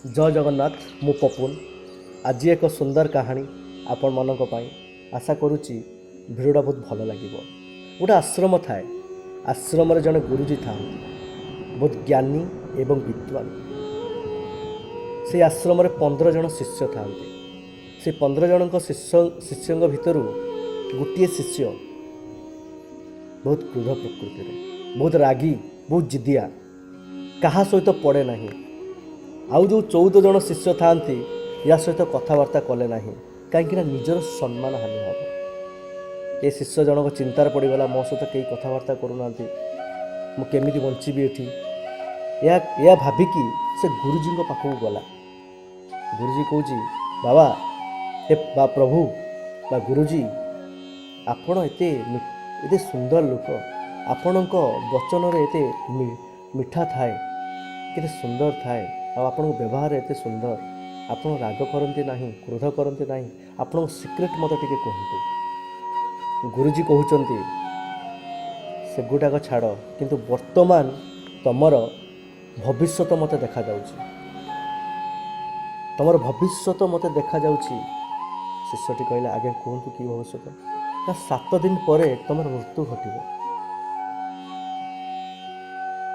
ଜୟ ଜଗନ୍ନାଥ। ମୁଁ ପପୁନ। ଆଜି ଏକ ସୁନ୍ଦର କାହାଣୀ ଆପଣମାନଙ୍କ ପାଇଁ। ଆଶା କରୁଛି ଭିଡ଼ିଓଟା ବହୁତ ଭଲ ଲାଗିବ। ଗୋଟେ ଆଶ୍ରମ ଥାଏ। ଆଶ୍ରମରେ ଜଣେ ଗୁରୁଜୀ ଥାଆନ୍ତି, ବହୁତ ଜ୍ଞାନୀ ଏବଂ ବିଦ୍ୱାନ। ସେଇ ଆଶ୍ରମରେ 15 ଜଣ ଶିଷ୍ୟ ଥାଆନ୍ତି। ସେ 15 ଜଣଙ୍କ ଶିଷ୍ୟଙ୍କ ଭିତରୁ ଗୋଟିଏ ଶିଷ୍ୟ ବହୁତ କ୍ରୋଧ ପ୍ରକୃତିରେ, ବହୁତ ରାଗି, ବହୁତ ଜିଦିଆ, କାହା ସହିତ ପଡ଼େ ନାହିଁ। ଆଉ ଯେଉଁ 14 ଜଣ ଶିଷ୍ୟ ଥାଆନ୍ତି, ୟା ସହିତ କଥାବାର୍ତ୍ତା କଲେ ନାହିଁ, କାହିଁକିନା ନିଜର ସମ୍ମାନ ହାନି ହେବ। ଏ ଶିଷ୍ୟ ଜଣକ ଚିନ୍ତାରେ ପଡ଼ିଗଲା, ମୋ ସହିତ କେହି କଥାବାର୍ତ୍ତା କରୁନାହାନ୍ତି, ମୁଁ କେମିତି ବଞ୍ଚିବି ଏଠି? ଏହା ଭାବିକି ସେ ଗୁରୁଜୀଙ୍କ ପାଖକୁ ଗଲା। ଗୁରୁଜୀ କହୁଛି, ବାବା ହେ ବା ପ୍ରଭୁ ବା ଗୁରୁଜୀ, ଆପଣ ଏତେ ସୁନ୍ଦର ଲୋକ, ଆପଣଙ୍କ ବଚନରେ ଏତେ ମିଠା ଥାଏ, କେତେ ସୁନ୍ଦର ଥାଏ, ଆଉ ଆପଣଙ୍କ ବ୍ୟବହାର ଏତେ ସୁନ୍ଦର, ଆପଣ ରାଗ କରନ୍ତି ନାହିଁ, କ୍ରୋଧ କରନ୍ତି ନାହିଁ। ଆପଣଙ୍କ ସିକ୍ରେଟ୍ ମୋତେ ଟିକେ କୁହନ୍ତୁ। ଗୁରୁଜୀ କହୁଛନ୍ତି, ସେଗୁଡ଼ାକ ଛାଡ଼, କିନ୍ତୁ ବର୍ତ୍ତମାନ ତମର ଭବିଷ୍ୟତ ମୋତେ ଦେଖାଯାଉଛି, ତମର ଭବିଷ୍ୟତ ମୋତେ ଦେଖାଯାଉଛି। ଶିଷ୍ୟଟି କହିଲା, ଆଜ୍ଞା କୁହନ୍ତୁ, କି ଭବିଷ୍ୟତ? ନା, 7 ଦିନ ପରେ ତମର ମୃତ୍ୟୁ ଘଟିବ।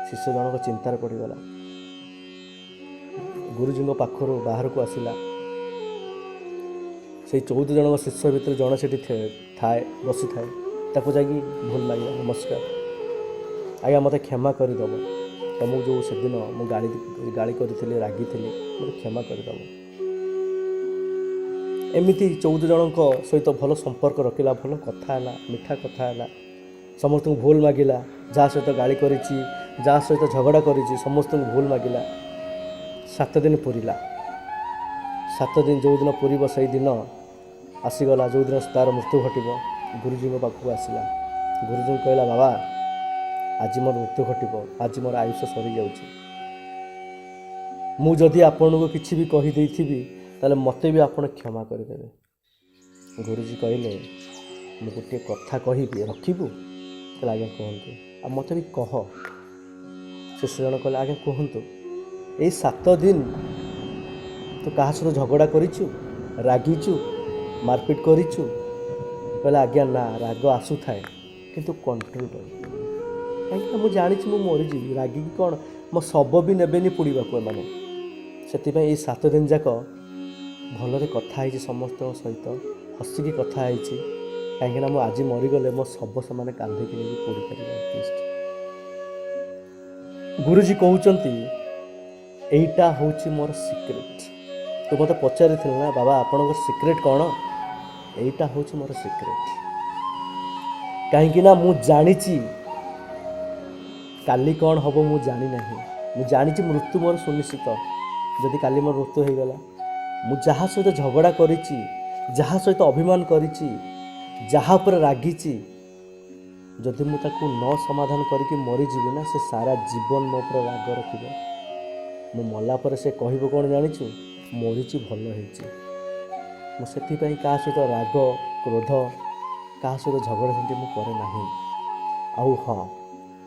ଶିଷ୍ୟ ଜଣକ ଚିନ୍ତାରେ ପଡ଼ିଗଲା। ଗୁରୁଜୀଙ୍କ ପାଖରୁ ବାହାରକୁ ଆସିଲା। ସେଇ 14 ଜଣଙ୍କ ଶିଷ୍ୟ ଭିତରେ ଜଣେ ସେଠି ଥାଏ, ବସିଥାଏ। ତାକୁ ଯାଇକି ଭୁଲ ମାଗିଲା, ନମସ୍କାର ଆଜ୍ଞା, ମୋତେ କ୍ଷମା କରିଦେବ। ତମକୁ ଯେଉଁ ସେଦିନ ମୁଁ ଗାଳି ଗାଳି କରିଥିଲି, ରାଗିଥିଲି, ମୋତେ କ୍ଷମା କରିଦେବ। ଏମିତି 14 ଜଣଙ୍କ ସହିତ ଭଲ ସମ୍ପର୍କ ରଖିଲା, ଭଲ କଥା ହେଲା, ମିଠା କଥା ହେଲା, ସମସ୍ତଙ୍କୁ ଭୁଲ ମାଗିଲା। ଯାହା ସହିତ ଗାଳି କରିଛି, ଯାହା ସହିତ ଝଗଡ଼ା କରିଛି, ସମସ୍ତଙ୍କୁ ଭୁଲ ମାଗିଲା। 7 ଦିନ ପୁରିଲା। 7 ଦିନ ଯେଉଁଦିନ ପୁରିବ, ସେଇଦିନ ଆସିଗଲା ଯେଉଁଦିନ ତା'ର ମୃତ୍ୟୁ ଘଟିବ। ଗୁରୁଜୀଙ୍କ ପାଖକୁ ଆସିଲା। ଗୁରୁଜୀଙ୍କୁ କହିଲା, ବାବା, ଆଜି ମୋର ମୃତ୍ୟୁ ଘଟିବ, ଆଜି ମୋର ଆୟୁଷ ସରିଯାଉଛି। ମୁଁ ଯଦି ଆପଣଙ୍କୁ କିଛି ବି କହିଦେଇଥିବି, ତାହେଲେ ମୋତେ ବି ଆପଣ କ୍ଷମା କରିଦେବେ। ଗୁରୁଜୀ କହିଲେ, ମୁଁ ଗୋଟିଏ କଥା କହିବି, ରଖିବୁ? କହିଲେ, ଆଜ୍ଞା କୁହନ୍ତୁ, ଆଉ ମୋତେ ବି କହ। ଶିଷ୍ୟ ଜଣ କହିଲେ, ଆଜ୍ଞା କୁହନ୍ତୁ। ଏଇ 7 ଦିନ ତୁ କାହା ସହିତ ଝଗଡ଼ା କରିଛୁ, ରାଗିଛୁ, ମାରପିଟ କରିଛୁ? କହିଲେ, ଆଜ୍ଞା ନା, ରାଗ ଆସୁଥାଏ କିନ୍ତୁ କଣ୍ଟ୍ରୋଲ କରି, କାହିଁକିନା ମୁଁ ଜାଣିଛି ମୁଁ ମରିଯିବି। ରାଗିକି କ'ଣ, ମୋ ଶବ ବି ନେବେନି ପୋଡ଼ିବାକୁ ଏମାନେ। ସେଥିପାଇଁ ଏଇ 7 ଦିନ ଯାକ ଭଲରେ କଥା ହେଇଛି, ସମସ୍ତଙ୍କ ସହିତ ହସିକି କଥା ହେଇଛି, କାହିଁକିନା ମୁଁ ଆଜି ମରିଗଲେ ମୋ ଶବ ସେମାନେ କାନ୍ଧିକି ନେଇକି ପୋଡ଼ି ପାରିବେ ଆଟଲିଷ୍ଟ। ଗୁରୁଜୀ କହୁଛନ୍ତି, ଏଇଟା ହେଉଛି ମୋର ସିକ୍ରେଟ୍। ତୁ ମୋତେ ପଚାରିଥିଲୁ ନା, ବାବା, ଆପଣଙ୍କ ସିକ୍ରେଟ୍ କ'ଣ? ଏଇଟା ହେଉଛି ମୋର ସିକ୍ରେଟ୍। କାହିଁକି ନା ମୁଁ ଜାଣିଛି କାଲି କ'ଣ ହେବ ମୁଁ ଜାଣିନାହିଁ। ମୁଁ ଜାଣିଛି ମୃତ୍ୟୁ ମୋର ସୁନିଶ୍ଚିତ। ଯଦି କାଲି ମୋର ମୃତ୍ୟୁ ହେଇଗଲା, ମୁଁ ଯାହା ସହିତ ଝଗଡ଼ା କରିଛି, ଯାହା ସହିତ ଅଭିମାନ କରିଛି, ଯାହା ଉପରେ ରାଗିଛି, ଯଦି ମୁଁ ତାକୁ ନ ସମାଧାନ କରିକି ମରିଯିବି ନା, ସେ ସାରା ଜୀବନ ମୋ ଉପରେ ରାଗ ରଖିବ। ମୁଁ ମଲା ପରେ ସେ କହିବ କ'ଣ ଜାଣିଛୁ? ମରିଛି ଭଲ ହେଇଛି। ମୁଁ ସେଥିପାଇଁ କାହା ସହିତ ରାଗ, କ୍ରୋଧ, କାହା ସହିତ ଝଗଡ଼ା ଝାଣ୍ଟି ମୁଁ କରେ ନାହିଁ। ଆଉ ହଁ,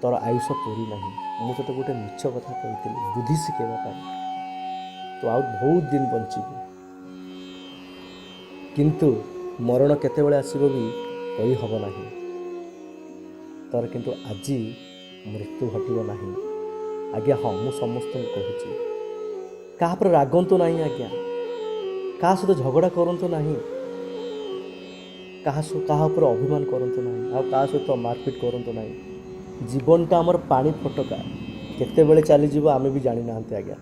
ତୋର ଆୟୁଷ ପୁରି ନାହିଁ। ମୁଁ ତୋତେ ଗୋଟେ ମିଛ କଥା କହିଥିଲି ବୁଦ୍ଧି ଶିଖେଇବା ପାଇଁ। ତୁ ଆଉ ବହୁତ ଦିନ ବଞ୍ଚିବୁ, କିନ୍ତୁ ମରଣ କେତେବେଳେ ଆସିବ ବି କହିହେବ ନାହିଁ। ତୋର କିନ୍ତୁ ଆଜି ମୃତ୍ୟୁ ଘଟିବ ନାହିଁ। ଆଜ୍ଞା ହଁ, ମୁଁ ସମସ୍ତଙ୍କୁ କହୁଛି, କାହା ଉପରେ ରାଗନ୍ତୁ ନାହିଁ ଆଜ୍ଞା, କାହା ସହିତ ଝଗଡ଼ା କରନ୍ତୁ ନାହିଁ, କାହା ଉପରେ ଅଭିମାନ କରନ୍ତୁ ନାହିଁ, ଆଉ କାହା ସହିତ ମାରପିଟ କରନ୍ତୁ ନାହିଁ। ଜୀବନଟା ଆମର ପାଣି ଫୋଟକା, କେତେବେଳେ ଚାଲିଯିବ ଆମେ ବି ଜାଣିନାହାନ୍ତି ଆଜ୍ଞା।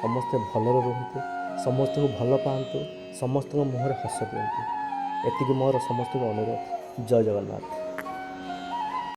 ସମସ୍ତେ ଭଲରେ ରୁହନ୍ତୁ, ସମସ୍ତଙ୍କୁ ଭଲ ପାଆନ୍ତୁ, ସମସ୍ତଙ୍କ ମୁହଁରେ ହସ ଦିଅନ୍ତୁ। ଏତିକି ମୋର ସମସ୍ତଙ୍କୁ ଅନୁରୋଧ। ଜୟ ଜଗନ୍ନାଥ।